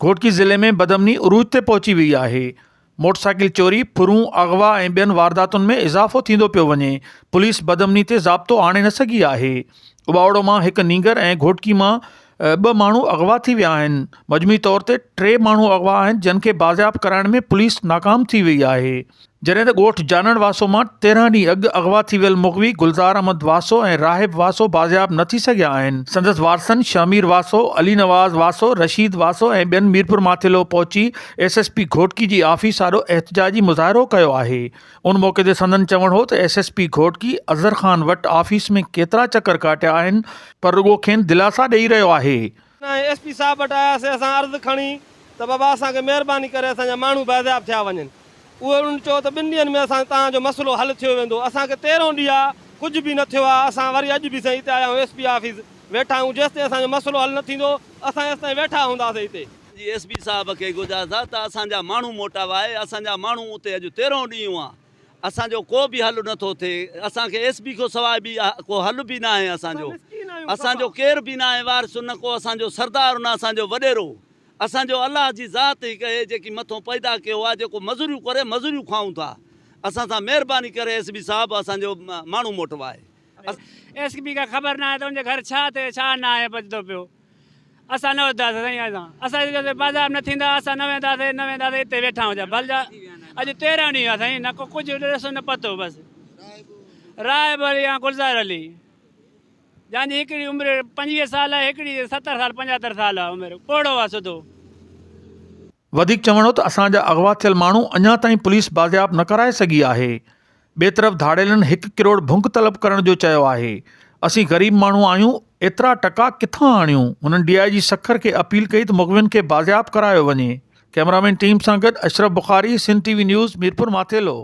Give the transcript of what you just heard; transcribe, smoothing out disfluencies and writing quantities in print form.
گهوٽڪي ضلعي ۾ بدامني عروج تي پهچي وئي آهي، موٽرسائيڪل چوري، ڦرون، اغوا ۽ ٻين وارداتن ۾ اضافو ٿيندو پيو وڃي، پوليس بدامني تي ضابطو آڻي نه سگهي آهي، اٻاوڙو مان هڪ نينگر ۽ گهوٽڪي مان ٻه ماڻهو اغوا ٿي ويا آهن، مجموعي طور تي ٽي ماڻهو اغوا آهن جن کي بازياب ڪرائڻ ۾ پوليس ناڪام ٿي وئي آهي. جڏهن ته ڳوٺ جانڻ واسو مان 13 ڏينهن اڳ اغوا ٿي ويل مغوي گلزار احمد واسو ۽ راهب واسو بازياب نه ٿي سگهيا آهن. سندس وارثن شهمير واسو، علي نواز واسو، رشيد واسو ۽ ٻين ميرپورماٿيلو پهچي ايس ايس پي گهوٽڪي جي آفيس آڏو احتجاجي مظاهرو ڪيو آهي. ان موقعي تي سندن چوڻ هو ته S S P Ghotki Azhar Khan وٽ آفيس ۾ ڪيترا چڪر ڪاٽيا آهن پر رڳو کين دلاسا ڏئي رهيو آهي. ۽ ايس پي صاحب وٽ آياسي اسان عرض کڻي ته بابا اسان کي مهرباني ڪري اسان جا ماڻهو بازياب ٿيا وڃن. اهو انهن چيو ته ٻن ڏينهن ۾ اسان توهان جو مسئلو حل ٿيو ويندو اسان کي تيرهون ڏينهن آ ڪجهه به نه ٿيو آ اسان وري اڄ به سائين هتي آيا آهيون ايس پي آفيس ويٺا آهيون جيستائين اسان جو مسئلو حل نه ٿيندو اسان ايستائين ويٺا هونداسين هتي. جي ايس پي صاحب کي گذارش آ ته اسان جا ماڻهو موٽاوائي اسان جا ماڻهو اتي اڄ تيرهون ڏينهن آ اسان جو ڪو به حل نه ٿو ٿئي اسان کي ايس پي کان سواء به ڪو حل به ناهي اسان جو اسان جو ڪير به ناهي وارث نه ڪو اسان جو سردار نه اسان جو وڏيرو اسان جو الله جي ذات هڪ اهي جيڪي مٿون پيدا ڪيو آهي جيڪو مزوريون ڪري مزوريون کائون ٿا اسان سان مهرباني ڪري ايس بي صاحب اسان جو ماڻهو موٽوائي. ايس بي کي خبر ناهي ته ان جي گهر ڇا ٿئي ڇا ناهي بچندو پيو اسان نه وينداسين سائين اسان اسان جي بازار نه ٿيندا اسان نه وينداسين نه وينداسين اتي ويٺا هجا ڀل جا اڄ 13 ڏينهن آ سائين نه ڪو ڪجهه ڏسو نه پتو بس راهب علي يا گلزار علي. جنهن جي هڪڙي عمر 25 سال آهي هڪڙي جي 70 سال 75 سال آهي عمر پوڙهو آهي سڌو. وڌيڪ چوڻ هو ته اسان جا اغوا ٿيل ماڻهو اڃا تائين پوليس بازياب نه ڪرائي سگهي آهي. ٻئي طرف ڌاڙيلن هڪ ڪروڙ ڀنگ طلب ڪرڻ جو چيو آهي. اسين غريب ماڻهو آهيون ايترا ٽڪا ڪٿان آڻيون؟ هنن ڊي I جي سکر کي اپيل ڪئي ته مغوين کي بازياب ڪرايو وڃي. ڪئميرامين ٽيم سان گڏ Ashraf Bukhari, Sindh T V news, Mirpur Mathelo.